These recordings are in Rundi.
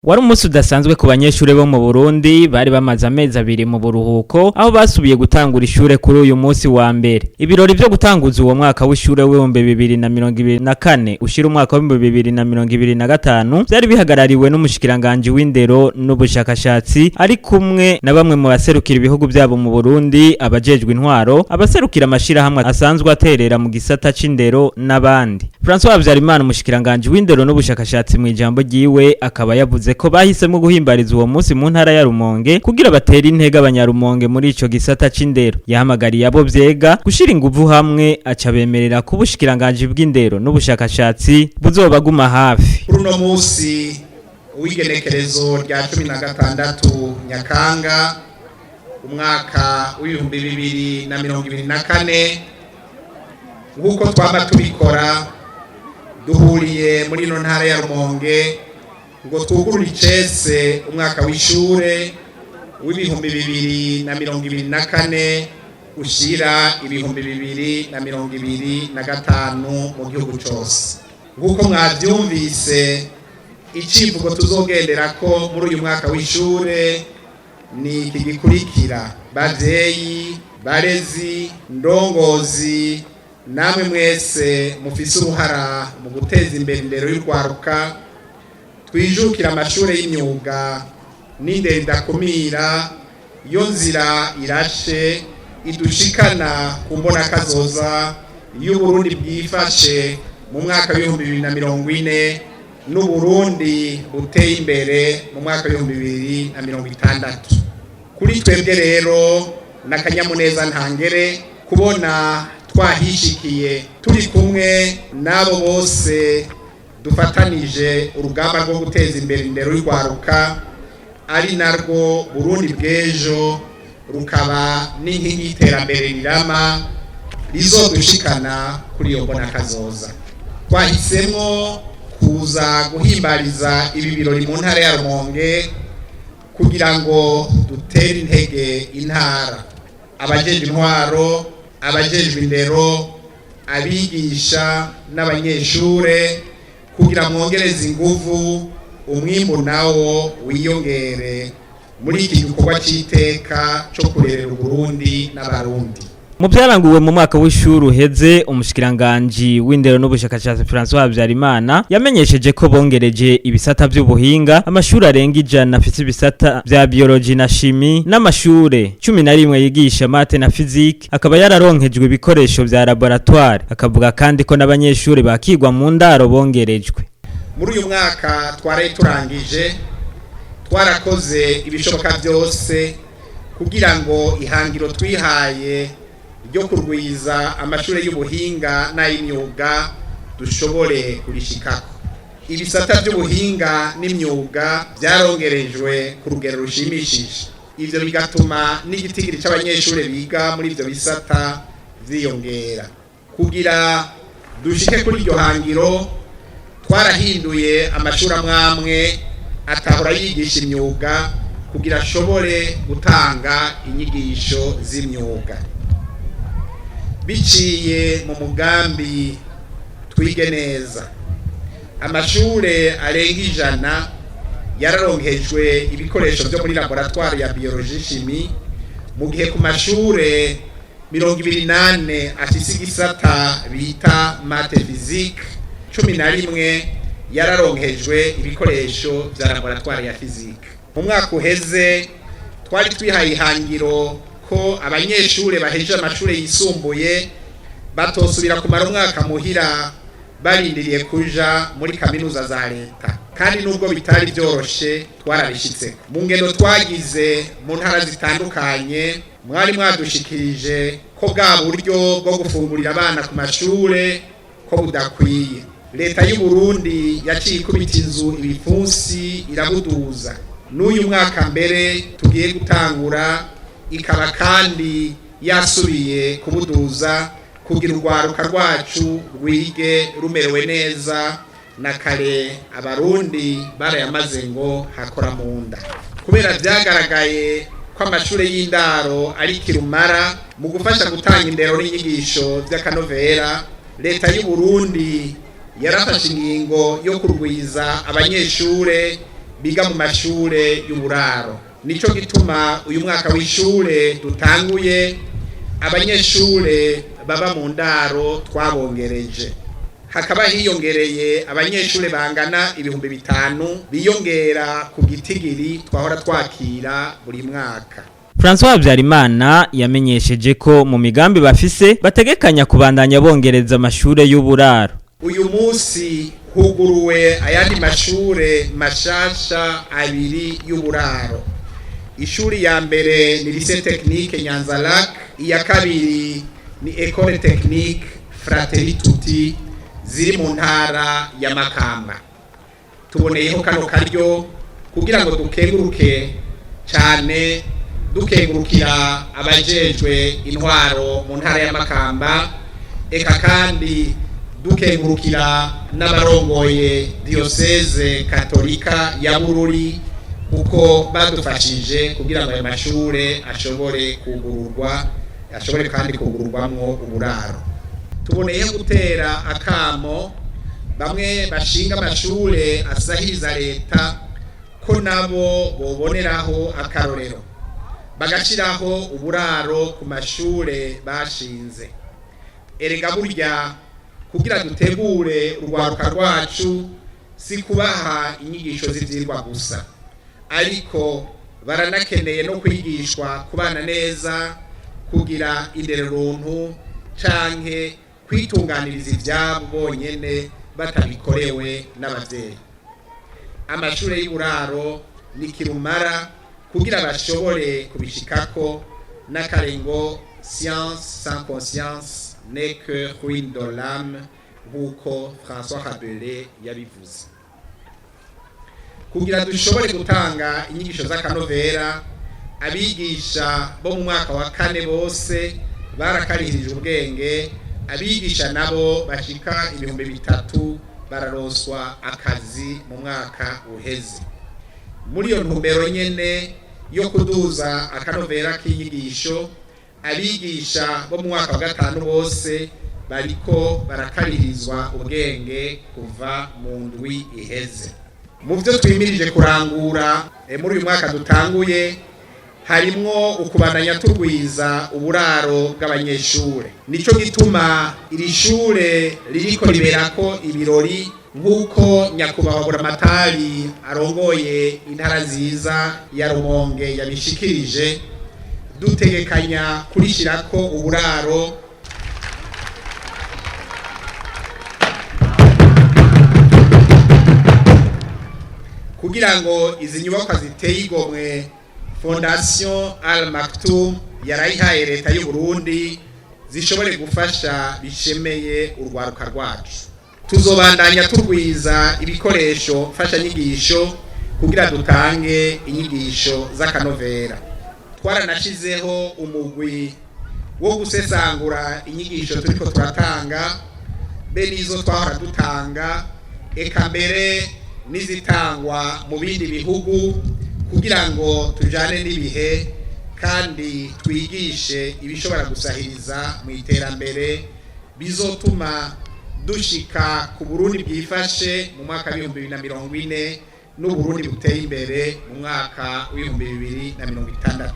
Wari umunsi udasanzwe ku banyeshure bo mu Burundi bari bamaze amezi 2 mu buruhuko, aho basubiye gutangura ishure kuri uyu munsi wa mbere. Ibirori vyo gutanguza uwo mwaka w'ishure w'2024 ushira umwaka w'2025 vyari bihagarariwe n'umushikiranganji w'indero n'ubushakashatsi, ari kumwe na bamwe mu baserukira ibihugu vyabo mu Burundi, abajejwe intwaro, abaserukira amashirahamwe asanzwe aterera mu gisata c'indero n'abandi. François Habyarimana, umushikiranganji w'indero n'ubushakashatsi, mu ijambo ryiwe akaba yavuze ko bahisemo guhimbariza uwo munsi mu ntara ya Rumonge kugira batere intege abanyarumonge muri ico gisata c'indero. Yahamagariye abo vyega gushira inguvu hamwe, aca bemerera ko ubushikiranganji bw'indero n'ubushakashatsi buzobaguma hafi. Kuri uno munsi w'igenekerezo rya 16 Nyakanga umwaka w'2024, nk'uko twama tubikora, duhuriye muri ino ntara ya Rumonge ngo twugurure icese umwaka w'ishure w'2024 ushira 2025 mu gihugu cose. Nk'uko mwavyumvise, icivugo tuzogenderako muri uyu mwaka w'ishure ni iki gikurikira: bavyeyi, barezi, ndongozi, namwe mwese mufise uruhara mu guteza imbere indero y'urwaruka, twijukira amashure y'imyuga n'indero idakumira, iyo nzira irashe idushikana ku mbonakazoza y'Uburundi bwifashe mu mwaka w'2040 n'Uburundi buteye imbere mu mwaka w'2060. Kuri twebwe rero n'akanyamuneza ntangere kubona twahishikiye turi kumwe n'abo bose dufatanije urugamba rwo guteza imbere indero y'urwaruka, ari narwo Burundi bw'ejo, rukaba n'inkingi y'iterambere rirama rizodushikana kuri iyo mbonakazoza. Twahisemwo kuza guhimbariza ibi birori mu ntara ya Rumonge kugira ngo dutere intege intara, abajejwe intwaro, abajejwe indero, abigisha n'abanyeshure, kugira mwongereze inguvu, umwimbu nawo wiyongere muri iki gikorwa c'iteka co kurerera Uburundi n'Abarundi. Mu byaranguwe mu mwaka w'ishuri uheze, umushikiranganji w'indero n'ubushakashatsi François Habyarimana yamenyesheje ko bongereje ibisata by'ubuhinga, amashuri arenga 100 afise ibisata vya biologie na chimie, n'amashure 11 yigisha maths na physique akaba yararonkejwe ibikoresho vya laboratoire. Akavuga kandi ko n'abanyeshuri bakigwa mu ndaro bongerejwe. Muri uyu mwaka twaraye turangije, twarakoze ibishoboka byose kugira ngo ihangiro twihaye ryo kurwiza amashuri y'ubuhinga n'ay'imyuga dushobore kurishikako. Ibisata by'ubuhinga n'imyuga byarongerejwe ku rugero rushimishije, ivyo bigatuma n'igitigiri c'abanyeshuri biga muri ivyo bisata vyiyongera. Kugira dushike kuri iryo hangiro, twarahinduye amashuri amwamwe atahora yigisha imyuga kugira ashobore gutanga inyigisho z'imyuga. Biciye mu mugambi Twige Neza, amashure arenga 100 yararonkejwe ibikoresho byo muri laboratoire ya biologie, chimie, mu gihe ku mashure 24 afise igisata bita maths physique, 11 yararonkejwe ibikoresho vya laboratoire ya physique. Mu mwaka uheze twari twihaye ihangiro ko abanyeshure bahejeje amashure yisumbuye batosubira kumara umwaka muhira barindiriye kuja muri kaminuza za leta, kandi nubwo bitari byoroshe twarabishitse. Mu ngendo twagize mu ntara zitandukanye, mwari mwadushikirije ko bwa buryo bwo gufungurira abana ku mashure ko budakwiye. Leta y'u Burundi yaciye ikubita inzu ibipfunsi irabuduza. N'uyu mwaka mbere tugiye gutangura ikaba kandi yasubiye kubuduza kugira urwaruka rwacu rwige rumerewe neza. Na kare Abarundi barayamaze ngo hakora mu nda. Kubera vyagaragaye ko amashure y'indaro ari kirumara mu gufasha gutanga indero n'inyigisho vy'akanovera, Leta y'u Burundi yarafashe ingingo yo kurwiza abanyeshure biga mu mashure y'uburaro. Nico gituma uyu mwaka w'ishure dutanguye, abanyeshure baba mu ndaro twabongereje, hakaba hiyongereye abanyeshure bangana 5000 biyongera ku gitigiri twahora twakira buri mwaka. François Habyarimana yamenyesheje ko mu migambi bafise bategekanya kubandanya bongereza amashure y'uburaro. Uyu munsi huguruwe ayandi mashure mashasha abiri y'uburaro. Ishuri ya mbere ni Lycée Technique Nyanza Lac, iya kabiri ni École Technique Fratelli Tutti ziri mu ntara ya Makamba. Tuboneyeho kano karyo kugira ngo dukenguruke cyane, dukengurukira abajejwe intwaro mu ntara ya Makamba, eka kandi dukengurukira n'abarongoye diocese katolika ya Bururi, kuko badufashije kugira ngo ayo mashure ashobore kugururwa, ashobore kandi kugururwamwo uburaro. Tuboneye gutera akamo bamwe bashinga amashure asahiriza leta ko nabo boboneraho akarorero, bagashiraho uburaro ku mashure bashinze. Erega burya kugira dutegure urwaruka rwacu si kubaha inyigisho z'ivyigwa gusa, ariko baranakeneye no kwigishwa kubana neza, kugira indereruntu canke kwitunganiriza ivyabo bonyene batabikorewe n'abavyeyi. Amashure y'uburaro ni kirumara kugira bashobore kubishikako. N'akarengo "Science sans conscience n'est que ruine de l'âme", nk'uko François Rabelais yabivuze. Kugira dushobore gutanga inyigisho z'akanovera, abigisha bo mu mwaka wa kane bose barakarihirije ubwenge, abigisha nabo bashika 3000 bararonswa akazi mu mwaka uheze. Muri iyo ntumbero nyene yo kuduza akanovera k'inyigisho, abigisha bo mu mwaka wa gatanu bose bariko barakarihirizwa ubwenge kuva mu ndwi iheze. Mu byo twimirije kurangura muri uyu mwaka dutanguye harimwo ukubandanya tugwiza uburaro bw'abanyeshure. Nico gituma iri shure ririko riberako ibirori, nk'uko nyakubahwa Buramatari arongoye intara nziza ya Rumonge yabishikirije, dutegekanya kurishirako uburaro. Kugira ngo izi nyubakwa ziteye igomwe Fondation Al Maktoum yarayihaye leta y'u Burundi zishobore gufasha bishemeye urwaruka rwacu. Tuzobandanya turwiza ibikoresho mfashanyigisho kugira dutange inyigisho z'akanovera. Twaranashizeho umugwi wo gusesangura inyigisho turiko turatanga, be n'izo twahora dutanga, eka mbere n'izitangwa mu bindi bihugu, kugira ngo tujane n'ibihe kandi twigishe ibishobora gusahiriza mu iterambere bizotuma dushika ku Burundi bwifashe mu mwaka w'2040 n'Uburundi buteye imbere mu mwaka w'2060.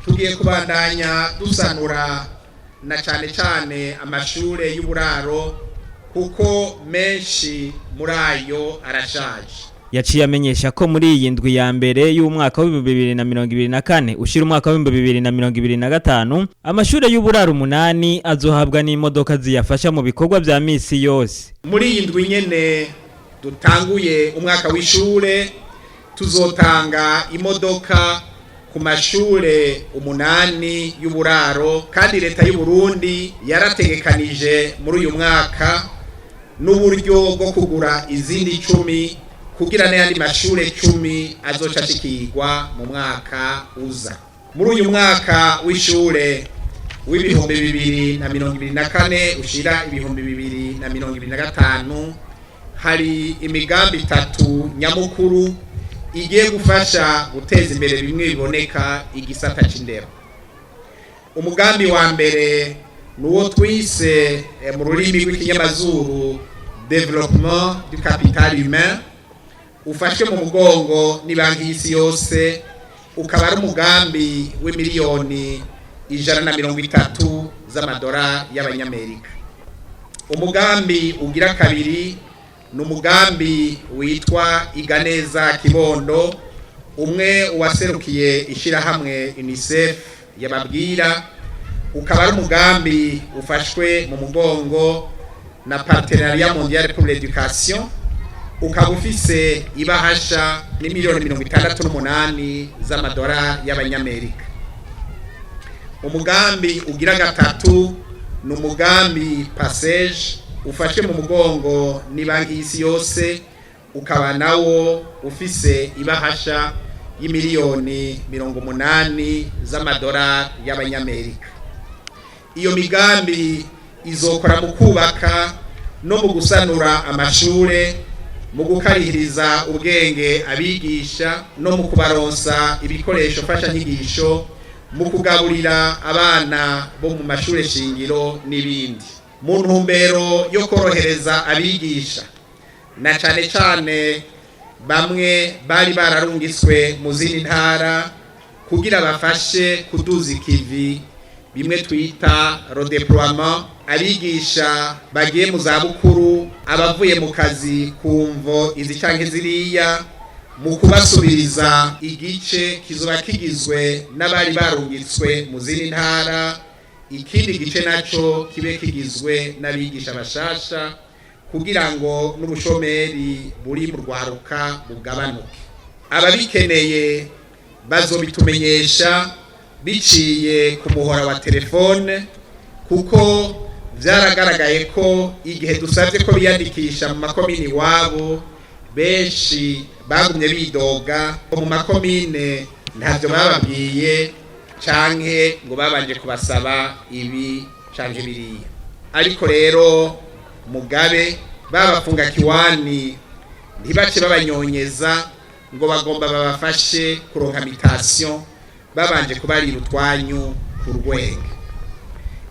Tugiye kubandanya dusanura na cane cane amashure y'uburaro, kuko menshi muri ayo arashaje. Yaciye amenyesha ko muri iyi ndwi ya mbere y'umwaka w'2024 ushira umwaka w'2025 amashure y'uburaro 8 azohabwa n'imodoka ziyafasha mu bikorwa vya misi yose. Muri iyi ndwi nyene dutanguye umwaka w'ishure, tuzotanga imodoka ku mashure 8 y'uburaro, kandi leta y'u Burundi yarategekanije muri uyu mwaka n'uburyo bwo kugura izindi 10 kugira n'ayandi mashure 10 azoca ashikirwa mu mwaka uza. Muri uyu mwaka w'ishure w'2024 ushira 2025 hari imigambi 3 nyamukuru igiye gufasha guteza imbere bimwe biboneka igisata c'indero. Umugambi wa mbere nuwo twise mu rurimi rw'ikinyamazuru "développement du capital humain". Ufashwe mu mugongo ni Banki y'Isi Yose, ukaba ari umugambi w'imiliyoni 130 z'amadolari y'Abanyamerika. Umugambi ugira kabiri ni umugambi witwa Iganeza Kibondo, umwe uwaserukiye ishyirahamwe UNICEF yababwira, ukaba ari umugambi ufashwe mu mugongo na Partenariat Mondial pour l'Education, ukaba ufise ibahasha ni miliyoni 68 z'amadolari y'Abanyamerika. Umugambi ugira gatatu ni umugambi PACEJ, ufashwe mu mugongo ni Banki y'Isi Yose, ukaba nawo ufise ibahasha y'imiliyoni 80 z'amadolari y'Abanyamerika. Iyo migambi izokora mu kubaka no mu gusanura amashure, mu gukarihiriza ubwenge abigisha no mu kubaronsa ibikoresho mfashanyigisho, mu kugaburira abana bo mu mashure shingiro n'ibindi, mu ntumbero yo korohereza abigisha, na cane cane bamwe bari bararungiswe mu zindi ntara kugira bafashe kuduza ikivi, bimwe twita redéploiement, abigisha bagiye mu zabukuru, abavuye mu kazi ku mvo izi canke ziriya. Mu kubasubiriza, igice kizoba kigizwe n'abari barungitswe mu zindi ntara, ikindi gice naco kibe kigizwe n'abigisha bashasha, kugira ngo n'ubushomeri buri mu rwaruka bugabanuke. Ababikeneye bazobitumenyesha biciye ku muhora wa telefone, kuko vyaragaragaye ko igihe dusabye ko biyandikisha mu makomini iwabo, benshi bagumye bidoga ko mu makomine ntavyo bababwiye, canke ngo babanje kubasaba ibi canke biriya. Ariko rero mugabe babafunga kiwani, ntibace babanyonyeza ngo bagomba babafashe kuronka mutation babanje kubarira utwanyu ku rwenge.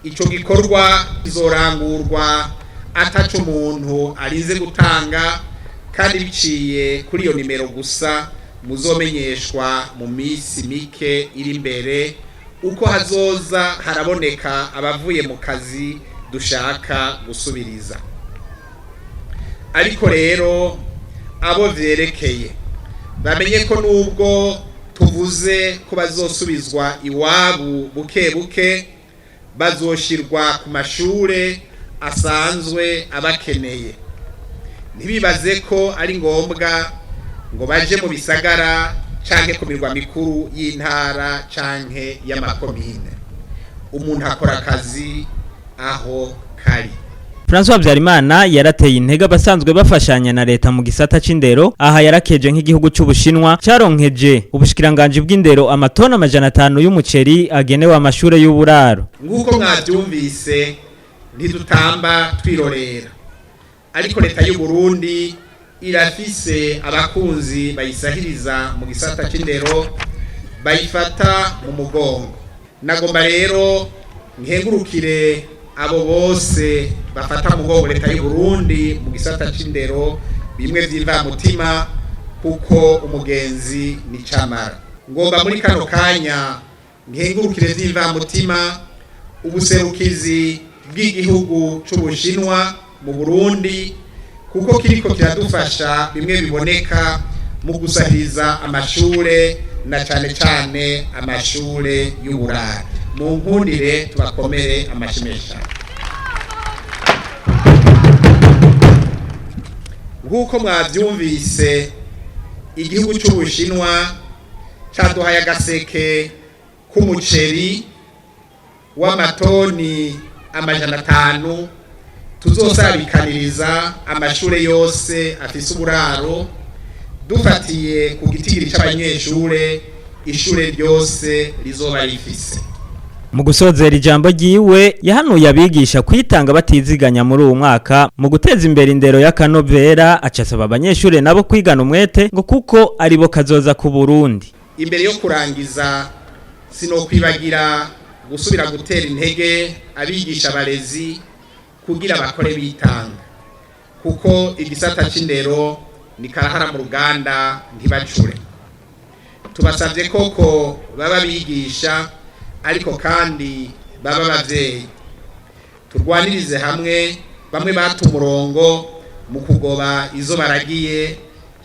Ico gikorwa kizorangurwa ataco umuntu arinze gutanga, kandi biciye kuri iyo nimero gusa. Muzomenyeshwa mu minsi mike iri imbere uko hazoza haraboneka abavuye mu kazi dushaka gusubiriza. Ariko rero abo vyerekeye bamenye ko nubwo tuvuze ko bazosubizwa iwabo buke buke, bazoshirwa ku mashure asanzwe abakeneye. Ntibibaze ko ari ngombwa ngo baje mu bisagara canke ku mirwa mikuru y'intara canke y'amakomine. Umuntu akora akazi aho kari. François Habyarimana yarateye intege abasanzwe bafashanya na leta mu gisata c'indero. Aha yarakeje nk'igihugu c'Ubushinwa caronkeje ubushikiranganji bw'indero amatona 500 y'umuceri agenewe amashure y'uburaro. Nk'uko mwabyumvise, ntidutamba twirorera, ariko leta y'u Burundi irafise abakunzi bayisahiriza mu gisata c'indero, bayifata mu mugongo. Nagomba rero nkengurukire abo bose bafata mu mugongo leta y'u Burundi mu gisata c'indero bimwe vy'imvamutima, kuko umugenzi ni camara. Ngomba muri kano kanya nkengurukire vy'imvamutima ubuserukizi bw'igihugu c'Ubushinwa mu Burundi, kuko kiriko kiradufasha bimwe biboneka mu gusahiriza amashure, na cane cane amashure y'uburaro. Mu nkundire tubakomere amashimesha. Nk'uko mwavyumvise, igihugu c'Ubushinwa caduhaye agaseke k'umuceri w'amatoni 500 tuzosabikaniriza amashure yose afise uburaro, dufatiye ku gitigiri c'abanyeshure ishure ryose rizoba rifise. Mu gusozera ijambo ryiwe, yahanuye abigisha kwitanga batiziganya muri uwu mwaka mu guteza imbere indero y'akanovera, aca asaba abanyeshure nabo kwigana umwete, ngo kuko aribo kazoza ku Burundi. Imbere yo kurangiza, sinokwibagira gusubira gutera intege abigisha barezi kugira bakore bitanga, kuko igisata c'indero Ni karahara mu ruganda, ntibacure. Tubasabye koko baba bigisha, ariko kandi baba abavyeyi. Turwanirize hamwe bamwe bata umurongo mu kugoba izo baragiye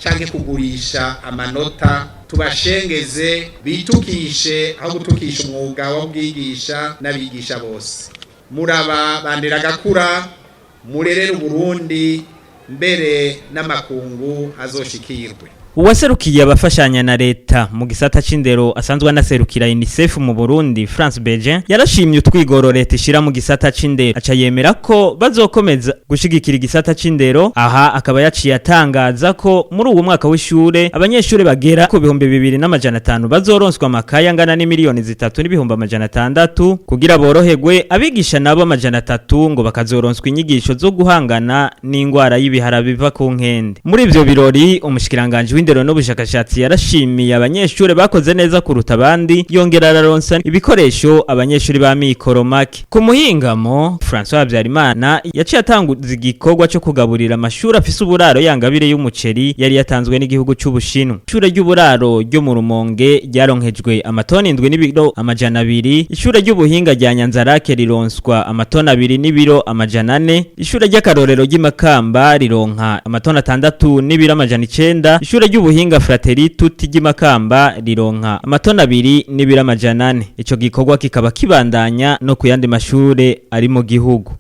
canke kugurisha amanota. Tubashengeze bitukishe aho gutukisha umwuga w'ubwigisha n'abigisha bose. Muraba bandera gakura, murerere Uburundi mbere n'amakungu azoshikirwe. Uwaserukiye abafashanya na leta mu gisata c'indero, asanzwe anaserukira UNICEF mu Burundi, France Belgin, yarashimye utwigoro leta ishira mu gisata c'indero, aca yemera ko bazokomeza gushigikira igisata c'indero. Aha akaba yaciye atangaza ko muri uwo mwaka w'ishure abanyeshure bagera ku 2500 bazoronswa amakaye angana n'imiliyoni 3,600,000 kugira boroherwe. Abigisha nabo 300 ngo bakazoronswa inyigisho zo guhangana n'ingwara y'ibihara biva ku nkende. Muri ivyo birori, umushikiranganje w'indero n'ubushakashatsi yarashimiye abanyeshure bakoze neza kuruta abandi, yongera araronsa ibikoresho abanyeshuri ba mikoro make. Ku muhingamo, François Habyarimana yaciye atanguza igikorwa cyo kugaburira amashuri afise uburaro yangabire y'umuceri yari yatanzwe n'igihugu c'Ubushinwa. Ishure ry'uburaro ryo mu Rumonge ryaronkejwe amatoni 7,200, ishure ry'ubuhinga rya Nyanzarake rironswa amatoni 2,400, ishure ry'akarorero ry'imakamba rironka amatoni 6,900, ishure ry'ubuhinga Frateri Tutti ry'imakamba rironka amatoni 2,400. Ico gikorwa kikaba kibandanya no ku yandi mashure ari mu gihugu.